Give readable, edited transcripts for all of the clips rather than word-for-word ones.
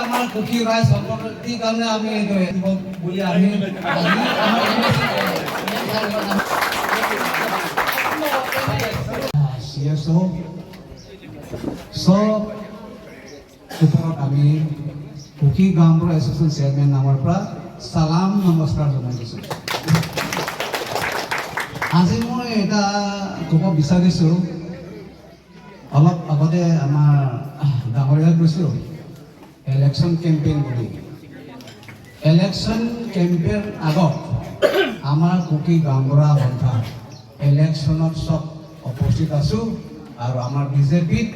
আমাৰ কুকি ৰাইজ সম্প্ৰতি কাৰণে আমি বুলি আমি চব ওপৰত আমি কুকি গাঁওবুঢ়া এছ'চিয়েশ্যন চেয়াৰমেন নামৰ পৰা চালাম নমস্কাৰ জনাই দিছোঁ। আজি মই এটা ক'ব বিচাৰিছোঁ, অলপ আগতে আমাৰ ডাঙৰীয়া কৈছোঁ ইলেকশ্যন কেম্পেইন বুলি। ইলেকশ্যন কেম্পেইন আগত আমাৰ কুকি গাঁওবুঢ়া সন্থা ইলেকশ্যনত চব উপস্থিত আছোঁ আৰু আমাৰ বিজেপিত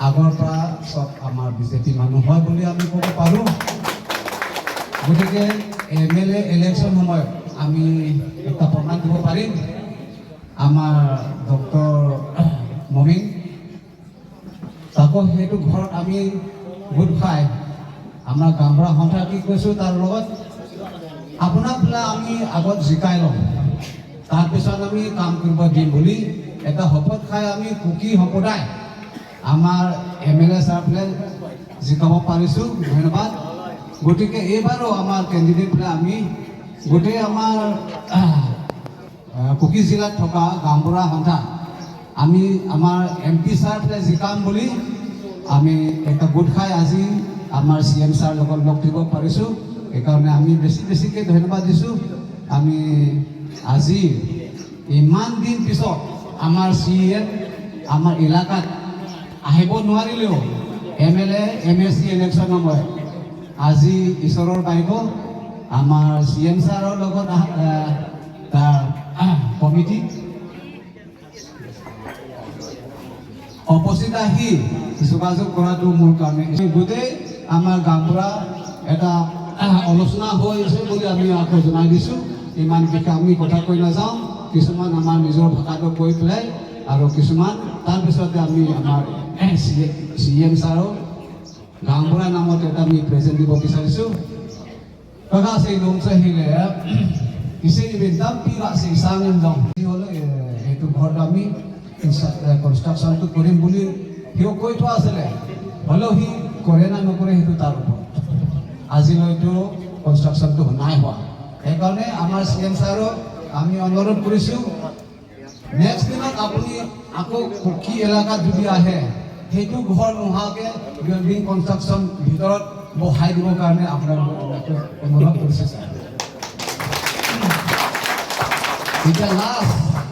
আগৰ পৰা চব আমাৰ বিজেপি মানুহ হয় বুলি আমি ক'ব পাৰোঁ। গতিকে এম এল এ ইলেকশ্যন সময়ত আমি এটা প্ৰমাণ দিব পাৰিম। আমাৰ ডক্টৰ মমিন তাকো সেইটো ঘৰত আমি গোট খাই আমাৰ গাঁওবুঢ়া সন্থা কি কৈছোঁ, তাৰ লগত আপোনাক বোলে আমি আগত জিকাই ল'ম, তাৰপিছত আমি কাম কৰিব দিম বুলি এটা শপত খাই আমি কুকি সম্প্ৰদায় আমাৰ এম এল এ ছাৰ বোলে জিকাব পাৰিছোঁ, ধন্যবাদ। গতিকে এইবাৰো আমাৰ কেণ্ডিডেট বোলে আমি গোটেই আমাৰ কুকি জিলাত থকা গাঁওবুঢ়া সন্থা আমি আমাৰ এম পি ছাৰ বোলে জিকাম বুলি আমি এটা গোট খাই আজি আমাৰ চি এম ছাৰ লগত লগ দিব পাৰিছোঁ। সেইকাৰণে আমি বেছি বেছিকৈ ধন্যবাদ দিছোঁ। আমি আজি ইমান দিন পিছত আমাৰ চি এম আমাৰ এলেকাত আহিব নোৱাৰিলেও M L A M S C election সময়ত আজি ঈশ্বৰৰ বাইক আমাৰ চি এম ছাৰৰ লগত তাৰ কমিটি উপস্থিত আহি যোগাযোগ কৰাটো মোৰ কাৰণে গোটেই আমাৰ গাঁওবুঢ়া এটা আলোচনা হৈছে বুলি আমি আকৌ জনাই দিছোঁ। ইমান বিষয়ে আমি কথা কৈ নাযাওঁ, কিছুমান আমাৰ নিজৰ ভাষাটো কৈ পেলাই আৰু কিছুমান তাৰপিছতে আমি আমাৰ চি এম ছাৰক গাঁওবুঢ়া নামত এটা আমি প্ৰেজেণ্ট দিব বিচাৰিছোঁ। এইটো ঘৰত আমি কনষ্ট্ৰাকশ্যনটো কৰিম বুলি সিও কৈ থোৱা আছিলে, হ'লেও সি কৰে না নকৰে সেইটো তাৰ ওপৰত। আজিলৈতো কনষ্ট্ৰাকশ্যনটো নাই হোৱা। সেইকাৰণে আমাৰ চি এম ছাৰক আমি অনুৰোধ কৰিছোঁ, নেক্সট দিনত আপুনি আকৌ কুকি এলেকাত যদি আহে, সেইটো ঘৰ নোহোৱাকৈ বিল্ডিং কনষ্ট্ৰাকশ্যন ভিতৰত বহাই দিবৰ কাৰণে আপোনালোকক অনুৰোধ কৰিছোঁ ছাৰ। এতিয়া লাষ্ট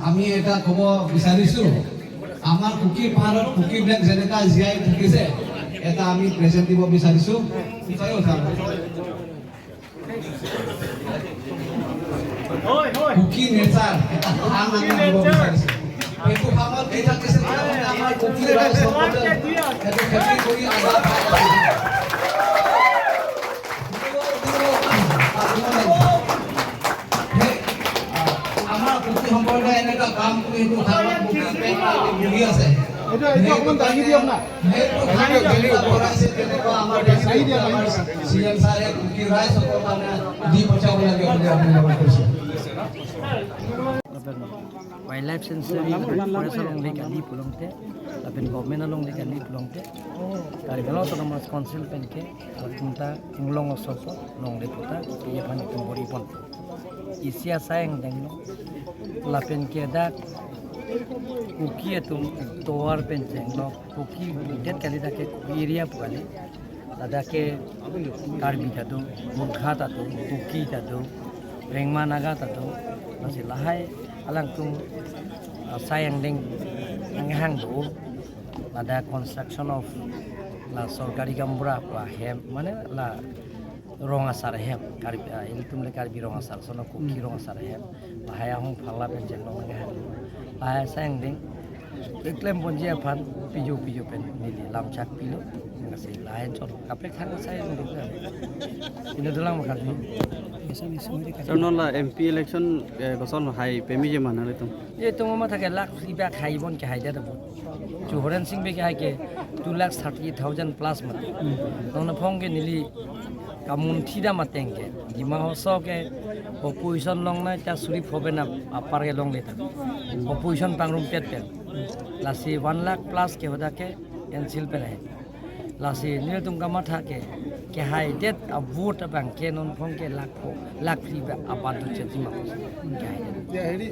আমি এটা ক'ব বিচাৰিছোঁ, আমাৰ কুকি পাহাৰত কুকিবিলাক যেনেকা জীয়াই থাকিছে, এটা আমি প্ৰেজেণ্ট দিব বিচাৰিছোঁ। ছাৰ, কুকি নেচাৰ এটা ফাৰ্ম আমি দিব বিচাৰিছোঁ। সেইটো ফাৰ্মত কি থাকিছে? আমাৰ কুকি ৰাইজসকলে সেইটো খেতি কৰি আদা খাই আছে। সেই আমাৰ কুকি সম্প্ৰদায় এনেকুৱা কাম কৰি সেইটো ফাৰ্মত কুকি পেট পাতি বহি আছে। এইটো অকণমান দাঙি দিয়ক না। সেইটো ফাৰ্ম যেনেকুৱা বনাইছে, তেনেকুৱা আমাৰ আমাৰ চি এম ছাৰে কুকি ৰাইজসকলৰ কাৰণে দি পঠিয়াব লাগে বুলি আপোনালোকক কৈছোঁ। Wild life sanctuary forest along le kali pulongte lapen government along le kali pulongte karibelo autonomous council penke lakunta inglong osopo long le puta ye phan tumbori pon isia saeng dengno lapen ke da kuki atum towar pen chengno kuki det kali da ke kuki area pukali ladake karbi tadu, murkha tadu, kuki tadu, rengma naga tadu masih lahai alang tum sayang ding hang do lada construction of la সরকারি কামবুরা বা হেম মানে লা রঙাসার হেম কার্বি ইলতুমলে কার্বি রঙাসার সন Kuki রঙাসার Hem লাহাই ahong phalla pen jeng long hang lahai sayang ding iklem ponji aphan piju piju pen nili lamchak pilo ngasih lain chol kape khang sayang ding ini dulang makali. Sir, nola MP election goson hai pemi je mana le tum. এই তোমার থাকে লাখ কিবা খাইবন কে হাইদা দেব জোহরেন সিং বে হাইকে 2,30,000 plus মাতে non ফংকে নিলি come on থিদা মাতেংকে Dima হসকে opposition লং নাই তা সুরি ফবে না আপার কে লং লেতা অপোজিশন পাংরুম পেট পেন লাসি 1 লাখ প্লাস কে হোদাকে এনসিল পেন হে লাসি নিলে তুম কামা থাকে কে হাই ডেট আ ভোট বাং কে নন ফংকে লাখ লাখ ফ্রি আবাদ হচ্ছে জিমা কে হাই। হেৰি।